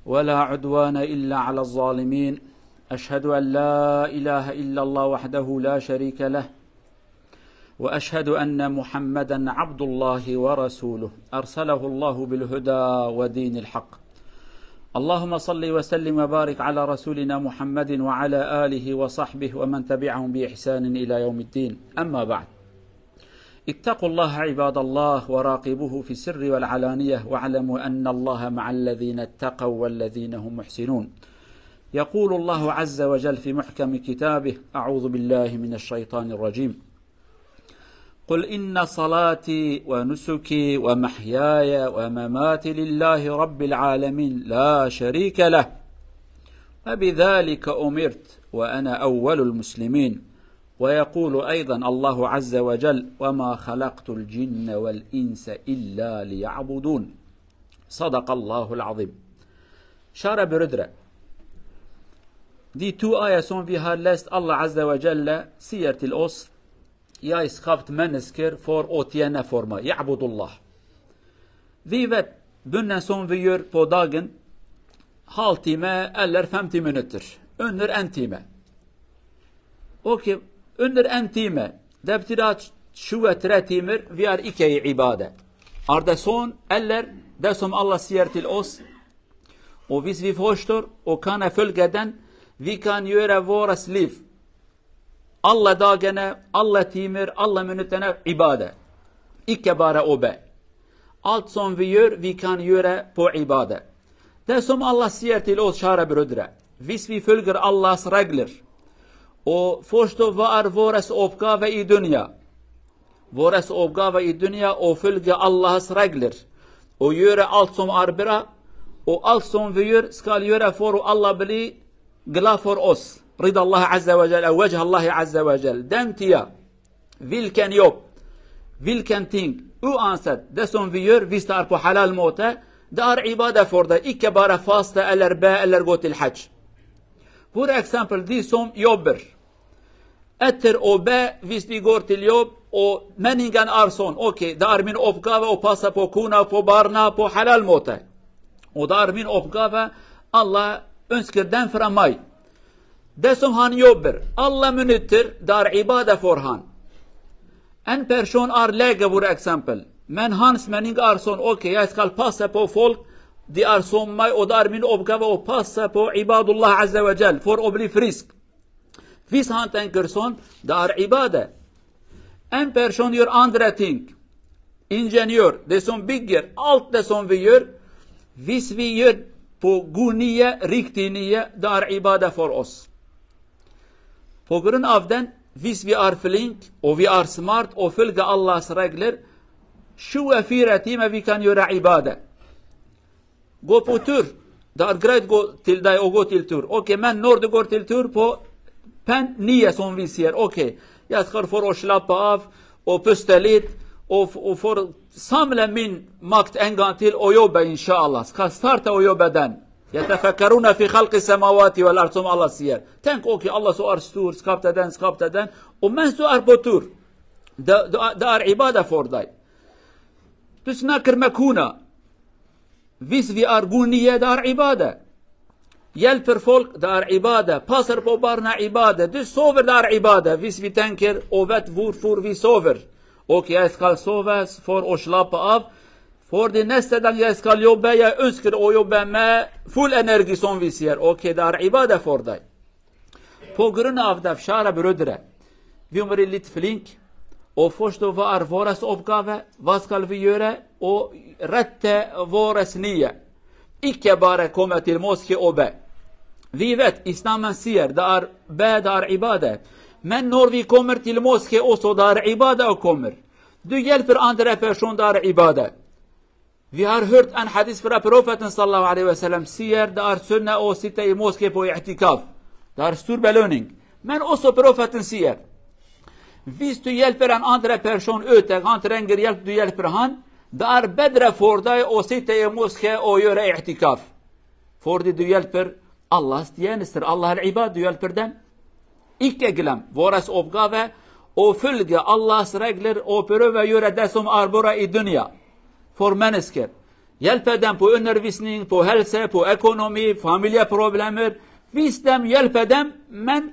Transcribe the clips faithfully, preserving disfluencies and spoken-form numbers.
ولا عدوان إلا على الظالمين. أشهد أن لا إله إلا الله وحده لا شريك له، وأشهد أن محمدا عبد الله ورسوله، أرسله الله بالهدى ودين الحق. اللهم صل وسلم وبارك على رسولنا محمد وعلى آله وصحبه ومن تبعهم بإحسان إلى يوم الدين. أما بعد. اتقوا الله عباد الله وراقبوه في السر والعلانية، واعلموا أن الله مع الذين اتقوا والذين هم محسنون. يقول الله عز وجل في محكم كتابه: أعوذ بالله من الشيطان الرجيم. قل إن صلاتي ونسكي ومحياي ومماتي لله رب العالمين لا شريك له، وبذلك أمرت وأنا أول المسلمين. ويقول أيضا الله عز وجل: وما خلقت الجن والإنس إلا ليعبدون. صدق الله العظيم. Şare birudre. Di tu aya son vi har lest Allah Azze ve Celle siyer til os, ya iskaft menskir for otiye ne forma, ya'budullah. Vi vet, bünnen son vi yör po dagin, haltime, eller femtime nüttir. Önnür entime. Okey, önnür entime. Debtira şuwe tire timir, viyar ikeyi ibade. Arde son, eller, desom Allah siyer til os. O vis vi foştor, o kane fölgeden, vi kan yöre voras liv. Allah dagene, Allah timir, Allah minutene ibade. İkke bare obe. Alt son vi yör, vi kan yöre po ibade. Desom Allah siyer til os şare birudre. Vis vi fölgir Allahs reglir. O foşto var vores opgave i dünya. Vores opgave i dünya o fölge Allahs reglir. O yöre alt som arbira, o alt som vi yör, skal yöre for o Allah bili gla for os. Rida Allah Azze ve Celle, ew vecih Allah Azze ve Celle. Den tiya. Vilken yop. Vilken ting. U anset. Desom vi yör, vista arpo halal mote. Dar ibade forde. İkke bare faste eller be, eller gotil hac. Vur eksempel, di som yop bir. Etir o be, vist vi gortil yop, o meningen arson. Okey, dar min opgave, o pasa po kuna, po barna, po halal mote. O dar min opgave, Allah önskir den framay. Desom han yop bir. Allah minuttir, dar ibade forhan. En perşon ar lege vur eksempel. Men hans mening arson, okey, ya skal pasa po folk, di arson may, o dar min opgave, o pasa po ibadullah Azze ve Celle, for obli frisk. Vis han ten kirson, dar ibade. En perşon yör andre ting. Inženjör, desom bigger, alt desom vi yör, vis vi yör, po gu niye, rikti niye, dar ibade for os. Po grin avden, vis vi ar flink, o vi ar smart, o fölge Allahs regler, şu ve fire time vi kan yöre ibade. Go po tur, dar greit go til dai o go til tur. Okey, men nor de gor til tur po pen niye son vi siyer. Okey. Ya skar for o şlapa av, o pustelit, o, f- o for samle min makt engan til o yobe inşallah. Ska starte o yobeden. Yetefekkerune fi halqi semavati vel ard, som Allah siyer. Tenk okey, Allah so ar stur, skapte den, skapte den. O men so ar po tur. Da, da, dar ibade fordai. Tu sna kirmekuna. Vis vi ar gu niye dar ibade. Yel pir folk dar ibade. Pasar po barna ibade. Du sover dar ibade. Vis vi tenker ovet vur fur vi sover. Okey, ya skal sove, for o şlapa av. For di neste dan ya skal yobe ya önskir o yobe me full energi son vi siyer. Okey, dar ibade fordai. Po grin avde fşara birudre. Vi umri lit flink. O foşto var vores opgave, vaskal vi yöre, o rette vores niye. İkke bare kometil moske o be. Vi vet, İslamen siyer, dar be, dar ibade. Men nor vi komer til moske oso dar ibade o komer. Du yel pir andre perşon dar ibade. Vi har hört en hadis fra profetin sallallahu aleyhi ve sellem siyer, dar sünne o site i moske po i'tikaf. Dar stur belöning. Men oso profetin siyer. Vist du yel pir en andre perşon öte, gant rengir yel du yel pir han, dar bedre fordai o site i moske o yöre i'tikaf. Fordi du yel pir Allah diyenistir, Allah el ibad du yel pir den. İkke gilem, vores opgave, o fülge Allah regler, o piro ve yöre desom arbora i dünya. For mensker. Hjelpe dem på undervisning, på helse, på økonomi, familieproblemer. Hvis dem hjelper dem, men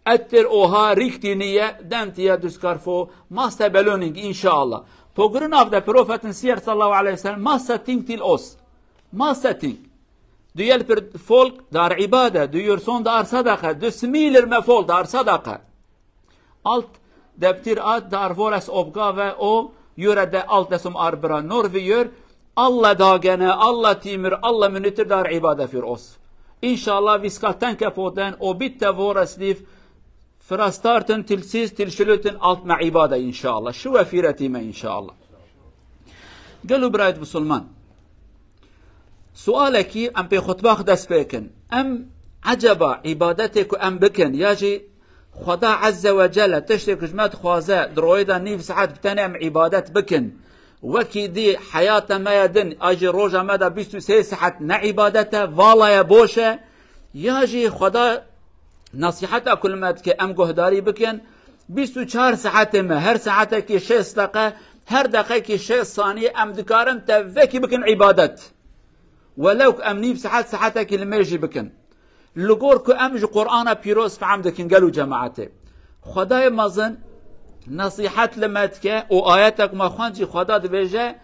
etter å ha riktig nye, den tida du skal få masse belønning, inshallah. På grunn av det profeten sier, sallallahu alaihi wasallam, masse ting til oss. Masse ting. Du hjelper folk, det er ibadet. Du gjør sånn, det er sadaqa. Du smiler med folk, det er sadaqa. Alt det betyr at det er vår oppgave å gjøre det, alt det som er bra. Når vi gjør, alle dagene, alle timer, alle minutter, det er ibadet for oss. Inshallah, vi skal tenke på den og bytte vårt liv fra starten til sist, til slutten, alt med ibadet, inshallah. Tjuefire timer, inshallah. Gelo birayê musulman. Sualekî em pê xutba xwe dest pê kin. Em eceba îbadetê ku em bikin ya jî Xweda Azze ve Celle tiştê ku ji me dixwaze di royê de nîv saet bi tenê em îbadet bikin. Wekî dî heyata me ye din, ay jî roja me de bîst û sê saet ne îbadet e, vala ye, boş e. Ya jî Xweda nasîheta ku li me dike em guhdarî bikin. Bîst û çar saetê me, her saetekî şêst deqe, her deqekî şêst saniyê em dikarin tevekî bikin îbadet. Welew ku em nîv saet, saetekî li mêr jî bikin. Li gor ku em ji Qur'ana pîroz fehm dikin gelo cemaetê. Xwedayê mezin nesîhet li me dike û ayetek me xwend jî Xweda dibêje,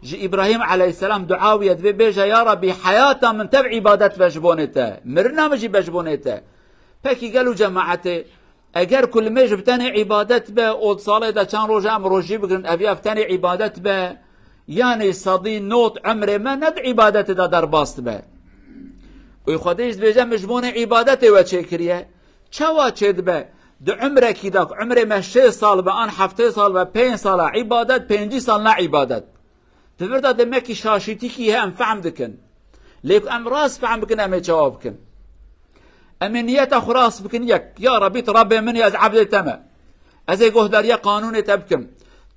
ji Îbrahîm aleyhisselam dua wî ye dibê bêje, ya Rabbî, heyata min tev îbadet be ji bonê te. Mirina min jî be ji bonê te. Pekî gelo cemaetê, eger ku li mêj bi tenê îbadet be û di salê de çend roj em rojî bigirin, ev ya bi tenê îbadet be, yanî sedî not emrê me ne di îbadetê de derbas dibe. Û Xwedê jî dibêje, min ji bonê îbadetê we çêkiriye. Çawa çêdibe? Di emrekî de ku emrê me şêst sal be, an heftê sal be, pênc sal e îbadet, pêncî sal ne îbadet. Di vir de demekî şaşîtîkî heye, em fehm dikin. Lê ku em rast fehm bikin, em ê çawa bikin? Em ê niyeta xwe rast bikin yek. Ya Rebî, tu Rebbê min î, ez ebdê te me. Ez ê guhdariya qanûnê te bikim.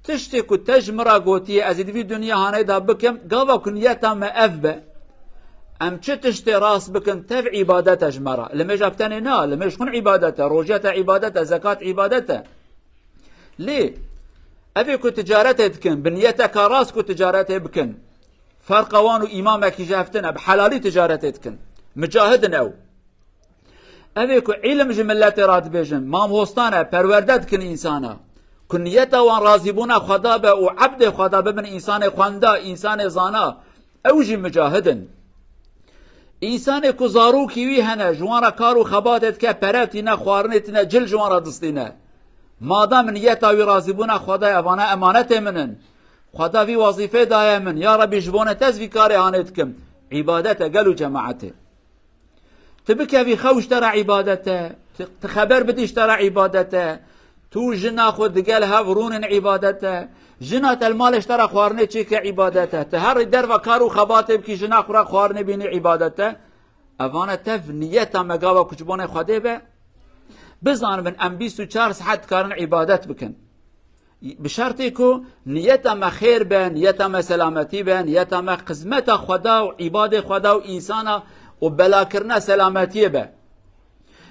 Tiştê ku te ji min re gotiye, ez ê di vî dinya hanê de bikim, gava ku niyeta me ev be. Em çi tiştê rast bikin, tev îbadet e ji me re. Li mêja bi tenê na, li mêj xwin îbadet e, rojiya te îbadet e, zekat îbadet e. Lê evê ku ticaretê dikin, bi niyeteka rast ku ticaretê bikin. Ferqa wan û îmamekî ji hev tune, bi helalî ticaretê dikin. Micahid in ew. Evê ku îlim ji miletê re dibêjin, mamostan e, perwerde dikin însana. Ku niyeta wan razîbûna Xweda be û ebdê Xweda bibin, însanê xwenda, însanê zana. Ew jî micahid in. Însanê ku zarokî wî hene, ji wan re kar û xebatê dike, pere tîne, xwarinê tîne, cil ji wan re distîne. Madem niyeta wî razîbûna Xwedayê, evane emanetê min in. Xweda vî wezîfê daye min. Ya Rebî, ji bo ne te ez vî karê hanê dikim. Îbadet e gelo cemaetê. Tu bikevî xew ji te re îbadet e. Tu, tu xeber bidî ji te re îbadet e. Tu û jina xwe digel hev rûnin îbadet e. Jina te li malê ji te re xwarinê çêke îbadet e. Tu herî derve kar û xebatê bikî, jina xwe re xwarinê bînî îbadet e. Evane tev niyeta me gava ku ji bonê Xwedê be. Bizanibin em bîst û çar saet dikarin îbadet bikin. Bi şertê ku niyeta me xêr be, niyeta me selametî be, niyeta me xizmeta Xweda û îbadê Xweda û însana û belakirina selametiyê be.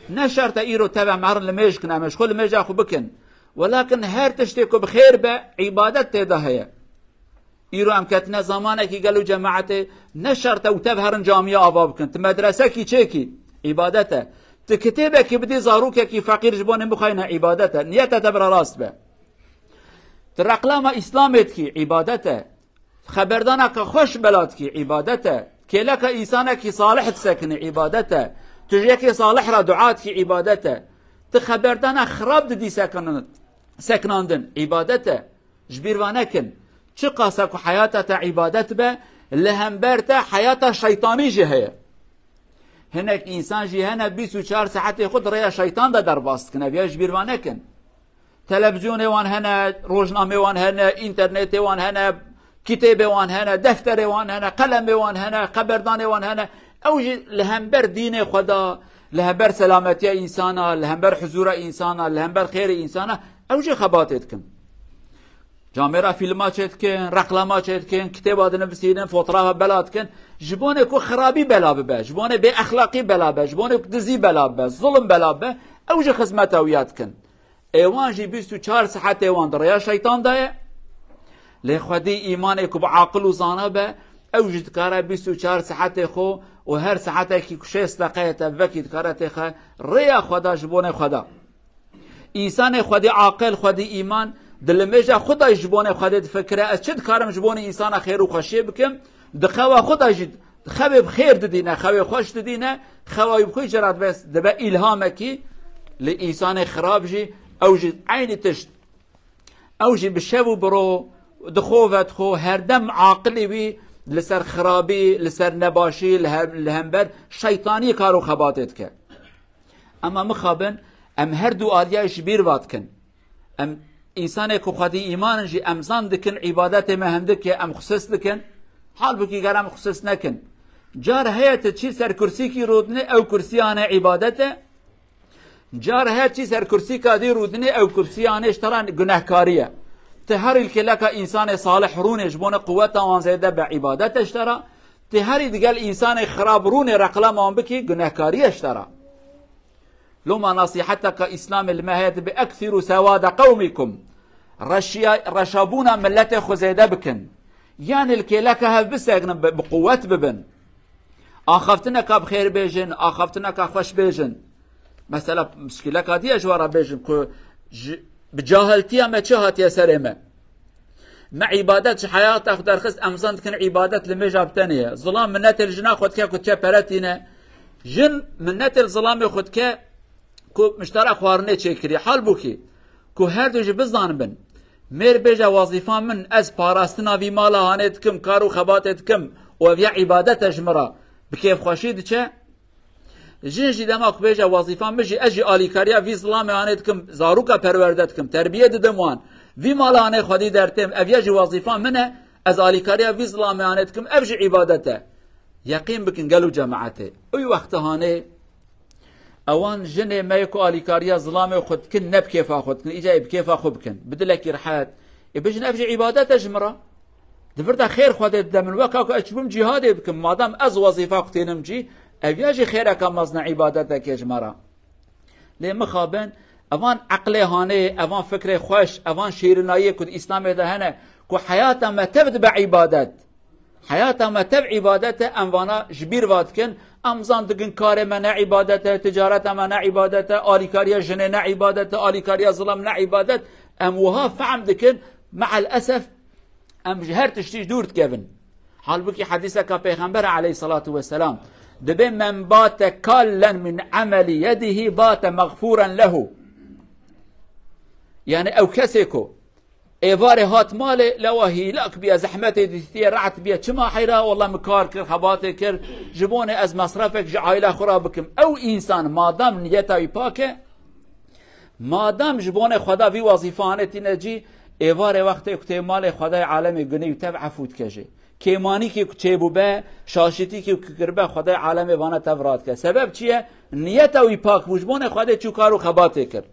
Ne şert e îro tev em herin li mêj kin, em ji xwe li mêja xwe bikin. Welakin her tiştê ku bi xêr be, îbadet tê de heye. Îro em ketine zamanekî gelo cemaetê, ne şert e û tev herin camiya ava bikin. Tu medresekî çêkî, îbadet e. Tu kitêbekî bidî zarokekî feqîr ji bo nê bixweyne, îbadet e. Niyeta te bi re rast be. Tu reklama Îslamê dikî, îbadet e. Xeberdaneke xweş bela dikî, îbadet e. Kêleka însanekî salih disekinî, îbadet e. Tu ji yekê salih re dua dikî, îbadet e. Tu xeberdana xirab didî sekinan-, sekinandin, îbadet e. Ji bîr ve nekin. Çiqas ku heyata te îbadet be, li hember te heyata şeytanî jî heye. Hinek însan jî hene bîst û çar saetê xwe di rêya şeytan de derbas dikin. Ev ya ji bîr ve nekin. Televîzyonê wan hene, rojnamê wan hene, înternetê wan hene, kitêbê wan hene, defterê wan hene, qelemê wan hene, xeberdanê wan hene. Ew jî li hember dînê xwe de, li hember selametiya însana, li hember huzûra însana, li hember xêrê însana, ew jî xebatê dikin. Camêra fîlma çêdikin, reklama çêdikin, kitêba dinivîsînin, fotografa bela dikin. Ji bonê ku xirabî bela bibe, ji bonê bêexlaqî bela be, ji bonê ku dizî bela bibe, zulm bela bibe, ew jî xizmeta wî ya dikin. Ê wan jî bîst û çar saetê wan di rêya şeytan de ye. Lê xwedî îmanê ku bi aqil û zana be, Ew jî dikare bîst û çar saetê xwe û her saetekî ku şêst deqeyê te vekî dikare têxe rêya Xweda ji bonê Xweda. Însanê xwedî aqil, xwedî îman, di limêja xwe de ji bonê Xwedê difikire, ez çi dikarim ji bonê însana xêr û xweşiyê bikim? Di xewa xwe de jî xewê bi xêr didîne, xewê xweş didîne, xewa wî bi xwe jê re dibe, dibe îlhamekî. Li însanê xirab jî ew jî eynî tişt. Ew jî bi şev û bi ro di xwe ve dixwe, herdem aqilê wî li ser xirabî, li ser nebaşî, li hem-, li hember şeytanî kar û xebatê dike. Ema mixabin, em her du aliya ji bîr va dikin. Em însanê ku xwedî îman in jî em zan dikin, îbadetê me hindik e, em xisist dikin. Halbûkî ger em xisist nekin. Car heye tu çî ser kursîkî rûdinê, ew kursiyane îbadet e. Car heye çî ser kursîka dî rûdinê, ew kursiyane ji te re gunehkarî ye. Tu herî li kêleka însanê salih rûnê ji bo ne quweta wan zêde be, îbadet e ji te re. Tu herî digel însanê xirab rûnê reqlama wan bikî, gunehkarî ye ji te re. Loma nasîheteke Îslamê li me heye dibe, "Eksîrû sewade qewmîkum." Reşiya-, reşabûna miletê xwe zêde bikin. Yanî li kêleke hev bisekinin, bi, bi quwet bibin. Axaftineka bi xêr bêjin, axaftineka xweş bêjin. Mesela, mişkîleka diye ji we re bêjin ku ji, bi cahiltiya me çi hatiye serê me? Me îbadet ji heyata xwe derxist, em zan dikin îbadet li mêja bi tenê ye. Zilam minnetê li jina xwe dike ku çe pere tîne. Jin minnetê li zilamê xwe dike ku miştera xwarinê çêkiriye. Halbûkî ku her du jî bizanibin, mêr bêje, "Wezîfa min, ez parastina vî mala hanê dikim, kar û xebatê dikim û ev ya îbadet e ji min re", bi kêfxweşî diçe. Jin jî dema ku bêje, "Wezîfa min jî, ez jî alîkariya vî zilamê hanê dikim, zaroka perwerde dikim, terbiye didim wan, vî mala hanê xwedî dertêm, ev ya jî wezîfa min e, ez alîkariya vî zilamê hanê dikim, ev jî îbadet e." Yeqîn bikin gelo cemaetê, ew wexta hanê ewan jinê me yê ku alîkariya zilamê xwe dikin, ne bi kêfa xwe dikin, îca yê bi kêfa xwe bikin, bi dilekî rehet. Ê bijin, "Ev jî îbadet e ji min re. Di vir de xêr Xwedê dide min, weka ku ez çibûm cîhadê bikim, madam ez wezîfa xwe tênim cî, ev ya jî xêreka mezin e, îbadetekê ji me re." Lê mixabin, evan eqlê hanê, evan fikrê xweş, evan şêrinayiyê ku di Îslamê de hene, ku heyata me tev dibe îbadet. Heyata me tev îbadet e, em vana ji bîr va dikin. Em zan dikin karê me ne îbadet e, ticareta me ne îbadet e, alîkariya jinê ne îbadet e, alîkariya zilam ne îbadet. Em wiha fehm dikin, me'el esef, em ji her tiştî ji dûr dikevin. Halbûkî hedîseka Pêxember aleyhissalatu vesselam dibe, "Men bate kallen min emeli yedihi bate mexfuren lehu." Yani ew kesê ku êvarê hat malê, lewa hîlak biye, zehmetê dîtiye, rehet biye. Çima heyra, "Wela min kar kir, xebatê kir, ji bonê ez mesrefek ji aîla xwe re bikim." Ew însan madam niyeta wî pak e, madam ji bonê Xweda vî wezîfanê tîne cî, êvarê wextê ku tê malê Xwedayê alemê gunê wî tev efû dike jê. Kêmanîkê ku çêbûbe, şaşîtîkê ku kiribe, Xwedayê alemê vana tev radike. Sebeb çi ye? Niyeta wî pak bû, ji bonê Xwedê çû kar û xebatê kir.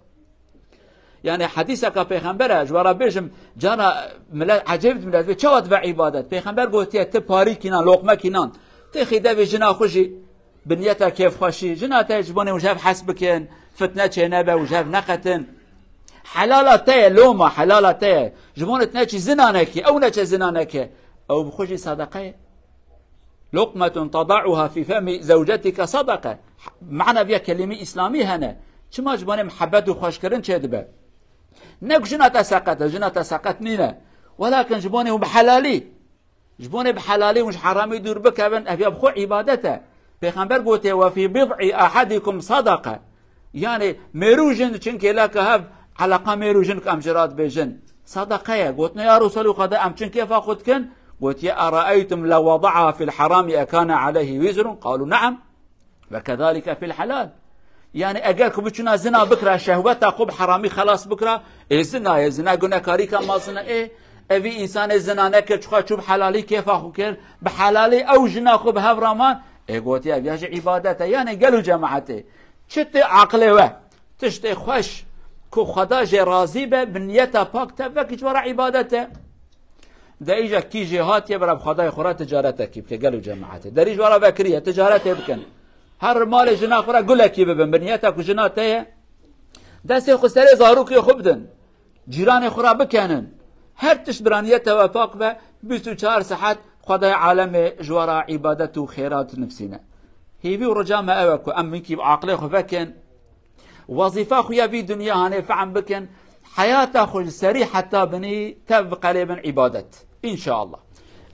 Yani hedîseka Pêxember e, ji we re bêjim, cana millet, ecêb di millet, vê çawa dibe îbadet? Pêxember gotiye, "Ti parîkî nan, loqmekî nan, ti xîdevê jina xwe jî bi niyeta kêfxweşî, jina te ji bonê û ji hev hes bikin, fitne çênebe û ji hev neqetin. Helala te ye, loma, helala te ye. Ji bonê tu neçî zina nekî, ew neçe zina neke, ew bi xwe jî sedeqe ye." Lokmetun tada'uha fî femî zewcetike sadaqe. Mana viya kelîmî îslamî hene. Çima ji bonê muhebbet û xweşkirin çêdibe? Ne ku jina te seqet e, jina te seqet nîne. Welakin ji bonê hûn bi helalî. Ji bonê bi helalî hûn ji heramî dûr bikevin, ev ya bi xwe îbadet e. Pêxember gotiye, "Ve fî bid'i ahadikum sadaqe." Yani mêrû jin diçin kêleka hev, eleqa mêrû jin ku em jê re dibêjin, sadaqe ye. Gotine, "Ya Resulallah, qada em çin kêfa xwe dikin?" Gotiye, "Eraeytum lew wada'aha fil harami ekane aleyhi wizrun?" Qalu, "Naam." Ve kezalike fil helal. Yani eger ku biçûna zina bikira, şehweta xwe bi heramî xelas bikira, ê zina ye, zina gunekarîka mezin e. Ê, evî însanê zina nekir, çiqa çû bi helalî kêfa xwe kir, bi helalî ew jina xwe bi hev raman, ê gotiye, ev ya jî îbadet e. Yani gelo cemaetê, çi tê aqilê we? Tiştê xweş ku Xweda jê razî be, bi niyeta pak te vekî ji we re îbadet e. De îca kî jê hatiye bira bi Xwedayê xwe re ticaretekî bike, gelo cemaetê. Derî ji we re vekiriye, ticaretê bikin. Her malê jina xwe re gulekî bibin, bi niyeta ku jina te ye. Destê xwe serê zarokê xwe bidin. Cîranê xwe re bikenin. Her tişt bira niyeta we pak be, bîst û çar saet Xwedayê alemê ji we re îbadet û xêrat nivîsîne. Hêvî û rica me ew e ku em hinkî bi aqilê xwe vekin. Wezîfa xwe ya vî dinya hanê fehm bikin. Heyata xwe ji serî heta binî tev biqelêbin îbadet. İnşallah.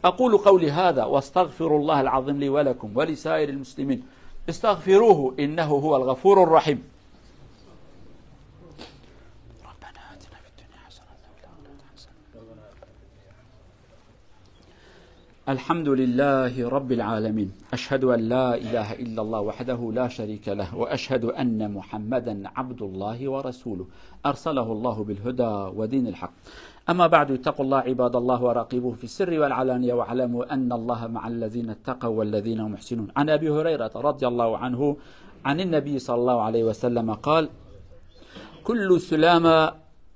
أقول قولي هذا وأستغفر الله العظيم لي ولكم ولسائر المسلمين. استغفروه إنه هو الغفور الرحيم. ربنا آتنا في الدنيا حسنة وفي الآخرة حسنة. الحمد لله رب العالمين. أشهد أن لا إله إلا الله وحده لا شريك له، وأشهد أن محمدا عبد الله ورسوله، أرسله الله بالهدى ودين الحق. أما بعد، اتقوا الله عباد الله وراقبوه في السر والعلانية، واعلموا أن الله مع الذين اتقوا والذين هم محسنون. عن أبي هريرة رضي الله عنه عن النبي صلى الله عليه وسلم قال: كل سلامة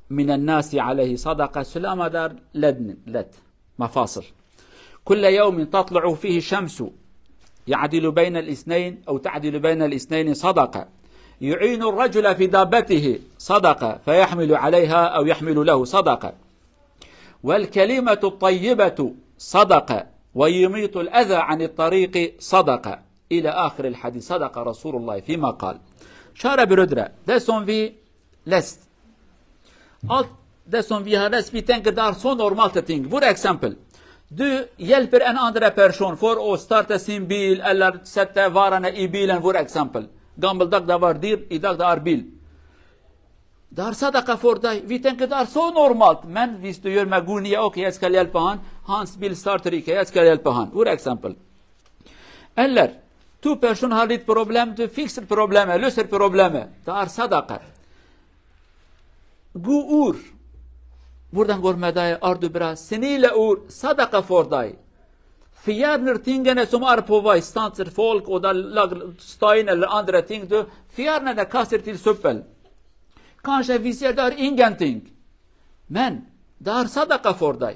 من الناس عليه صدقة. Sulama dar lednin, led. مفاصل. كل يوم تطلع فيه الشمس يعدل بين الاثنين أو تعدل بين الاثنين صدقة. يعين الرجل في دابته صدقة، فيحمل عليها أو يحمل له صدقة. والكلمة الطيبة صدقة، ويميط الأذى عن الطريق صدقة. إلى آخر الحديث. صدق رسول الله فيما قال. Şare birudre. Deson vi lest. Alt deson vi ha lest vi tenke dar so normal te ting. Vur example. Du yel per en andre person. For o starte sin bil, eller sette varane i bilen, vur example. Gamble dak da var dir, i dak da ar bil. Dar sadaka for day, vi tenke dar so normal. Men visto yor me guniye, okay, ez kal yel pahan, hans bil starter ike, ez kal yel pahan. Vur example. Eller, tu person ha lit problem, tu fixed probleme, löser probleme. Dar sadaka. Gu ur. Buradan gor me daye ardu bira, sinile ur, sadaka for day. Fiyar nirtingene som ar povay, stanzer folk, oder lag steine, le andere ting du, fiyar ne de kasir til suppel. Kanske viser dar ingenting. Men, dar sadaka for day.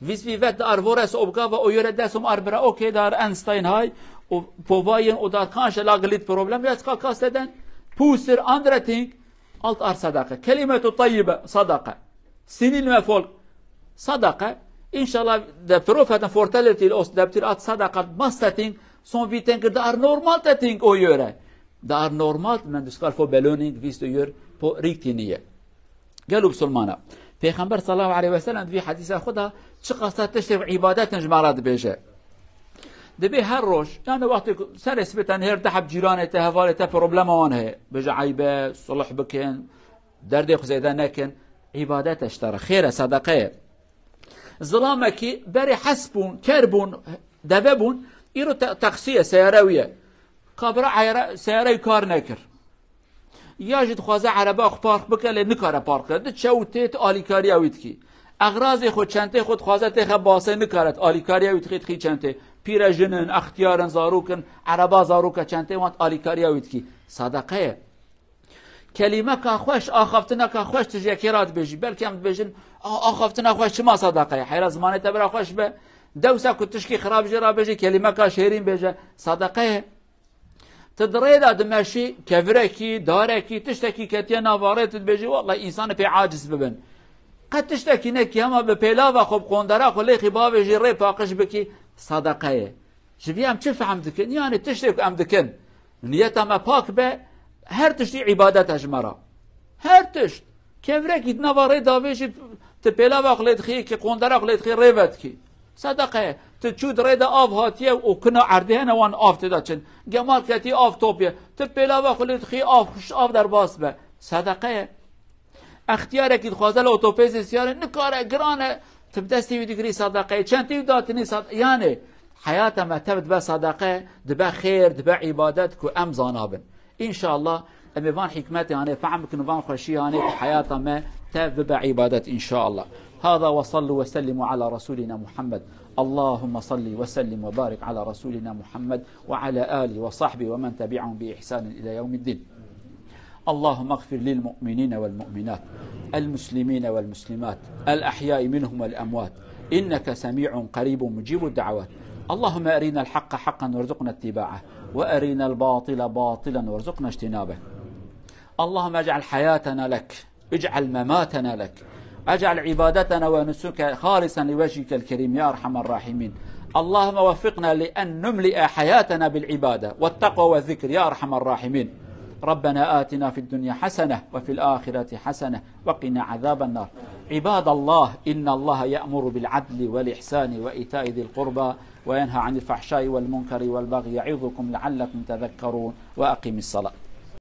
Vis vi vet dar vores obgava o yöre desom ar bira, okay, dar Einstein hay, o povayen o dar kanske lag lit problem, ya ska kasteden, pusir andere ting, alt ar sadaka. Kelimetu tayyibe, sadaka. Sinin ve folk. Sadaka. İnşallah de profeten forteller til os deptir at sadaka masteting, son viten kir dar normal teting o yöre. Dar normal men du skal fo beloning visto yör po riktiniye. Gelo Musulmana. Peyxember sallallahu aleyhi ve sellem vi hadisa xwe da çi qasta tiştê îbadetin ji me re dibêje. Dibê her roj, yani wextê ku serê sibê te nihêr du heb cîranê te, hevalê te problema wan heye. Bêje eybe, sulh bikin, derdê xwe zêde nekin. Îbadet e ji te re, xêr e, sedeqe ye. Zilamekî berê hes bûn, ker bûn, deve bûn, îro te-, taksî ye, seyare wî ye. Kabira eyre-, seyare wî kar nekir. Ya jî dixwaze ereba xwe park bike, lê nikare park bike. Diçe û tê, tu alîkariya wî dikî. Exrazê xwe, çentê xwe dixwaze têxe basê, nikare, tu alîkariya wî dixî, dixî çentê. Pîre jin in, extiyar in, zarok in, ereba zaroka çentê wan, tu alîkariya wî dikî. Sedeqe ye. Kelîmeka xweş, axaftineka xweş tu ji yekê re dibêjî. Belkî em dibêjin, "A, axaftina xweş çima sadaka ye?" Heyra zimanê te bira xweş be. Dewsa ku tişkî xirab jê re bêjî, kelîmeka şêrîn bêje, sadaka ye. Tu di rê de dimeşî, kevirekî, darekî, tiştekî ketiye nava rê, tu dibêjî, "Wellahî, însanê pê aciz bibin." Qet tiştekî nekî, hema bi pêlava xwe, bi qondera xwe lêxî bavêjî, rê paqij bikî, sadaka ye. Ji vî em çi fehm dikin? Yani tiştê ku em dikin, niyeta me pak be, her tiştî îbadet e ji me re. Her tişt. Kevrekî di nava rê davêjî, tu pêlava xwe lê dixî, ki qondera xwe lê dixî, rê vedikî. Sedeqe ye. Tu çû di rê de av hatiye û kuna erdê hene wan av tê de çin. Gemar ketî av top ye. Tu pêlava xwe lê dixî, av xweş, av derbas be. Sedeqe ye. Extiyarekî dixwaze li otopêsê siyarê nikare, giran e, tu bi destê wî digirî sadaqeyê, çentê wî datinî sad-, yani heyata me tev dibe sadaqe, dibe xêr, dibe îbadet ku em zanabin. Înşallah em ê van hikmetê hanê fehm bikin, van xweşî hanê ku heyata me tev bibe îbadet înşallah. Hada ve sallu ve sellimu ala Resulina Muhammed. Allahümme salli ve sellim ve barik ala Resulina Muhammed ve ala alihi ve sahbihi ve men tebi'ahum bi ihsanin ila yevmiddin. اللهم اغفر للمؤمنين والمؤمنات، المسلمين والمسلمات، الأحياء منهم والأموات، إنك سميع قريب مجيب الدعوات. اللهم أرنا الحق حقا وارزقنا اتباعه، وأرنا الباطل باطلا وارزقنا اجتنابه. اللهم اجعل حياتنا لك، اجعل مماتنا لك، اجعل عبادتنا ونسكنا خالصا لوجهك الكريم يا أرحم الراحمين. اللهم وفقنا لأن نملئ حياتنا بالعبادة والتقوى والذكر يا أرحم الراحمين. ربنا آتنا في الدنيا حسنة وفي الآخرة حسنة وقنا عذاب النار. عباد الله، إن الله يأمر بالعدل والإحسان وإيتاء ذي القربى وينهى عن الفحشاء والمنكر والبغي يعظكم لعلكم تذكرون. وأقم الصلاة.